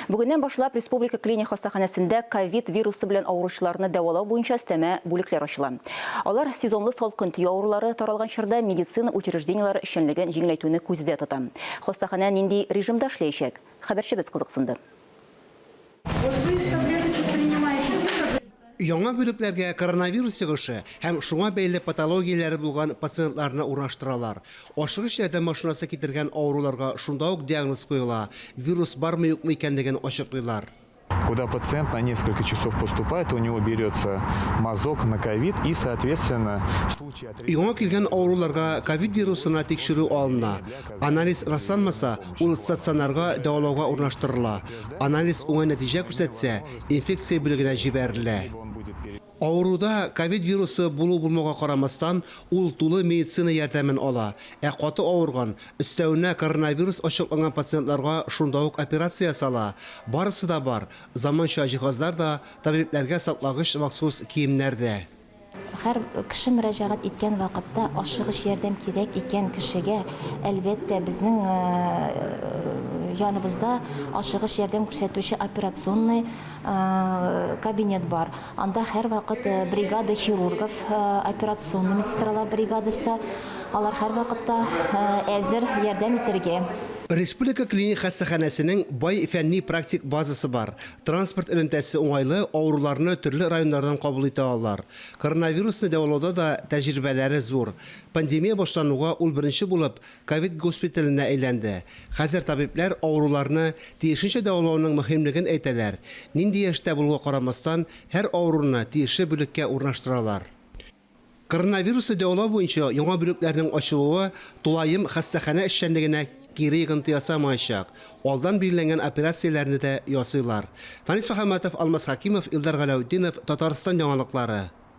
Бүгеннән башлап Республика клиник хастаханәсендә ковид вирусы белән авыручыларны дәвалау буенча өстәмә бүлекләр ачыла. Алар сезонлы салкын тию авырулары таралган чорда медицина учреждениеләре эшчәнлеген җиңеләйтүне күздә тота. Хастаханә нинди режимда эшләячәк? Хәбәрчебез кызыксынды. Яңа бүлекләргә коронавирус йогышы һәм шуңа бәйле патологияләре булган пациентларны урнаштыралар. Ашыгыч ярдәм машинасы китергән авыруларга шунда ук диагноз куела, вирус бармы-юкмы икәнлеген ачыклыйлар. Куда пациент на несколько часов поступает, у него берется мазок на ковид и, соответственно, в случае Яңа килгән авыруларга ковид вирусына тикшерү алына. Анализ расланмаса, ул стационарга дәвалауга урнаштырыла. Анализ уңай нәтиҗә күрсәтсә, инфекция бүлегенә җибәрелә. Авыруда ковид вирусы булу-булмауга карамастан, ул тулы медицина ярдәмен ала. Ә каты авырган, өстәвенә коронавирус ачыкланган пациентларга шунда ук операция ясала. Барысы да бар, заманча җиһазлар да, табибләргә саклагыч махсус киемнәр дә. Һәр кеше мөрәҗәгать иткән вакытта ашыгыч ярдәм кирәк икән кешегә, әлбәттә, безнең яныбызда ашыгыч ярдәм күрсәтүче операционный кабинет бар. Анда һәрвакыт бригада хирургов, операционный медсестралар бригадасы, алар һәрвакытта әзер ярдәм итәргә. Республика клиник хастаханәсенең бай фәнни-практик базасы бар. Транспорт элемтәсе уңайлы, авыруларны төрле районнардан кабул итә алалар. Коронавирусны дәвалауда да тәҗрибәләре зур. Пандемия башлануга ул беренче булып ковид госпиталенә әйләнде. Хәзер табибләр авыруларны тиешенчә дәвалауның мөһимлеген әйтәләр. Нинди яшьтә булуга карамастан, һәр авыруны тиешле бүлеккә урнаштыралар. Коронавирусны дәвалау буенча яңа бүлекләрнең ачылуы тулаем хастаханә эшчәнлегенә кире йогынты ясамаячак. Алдан билгеләнгән операцияләрне дә ясыйлар. Фәнис Мөхәммәтов, Алмаз Хәкимов, Илдар Галәүтдинов, Татарстан яңалыклары.